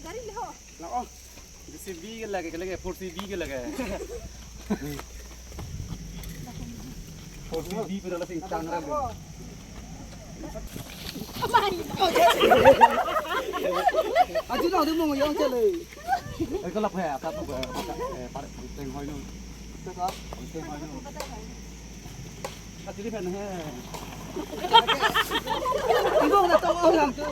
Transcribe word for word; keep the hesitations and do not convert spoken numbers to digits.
Gari le ho. J C B ke lage, ke lage, four C B ke lage. Four C B pura la sing tang ram. Aji no, di mo yang chale. Eh, kalap hai, kalap hai, eh, par, teng hoi no. Teng hoi no. Aji di pen hai. Ibu na to orang tu.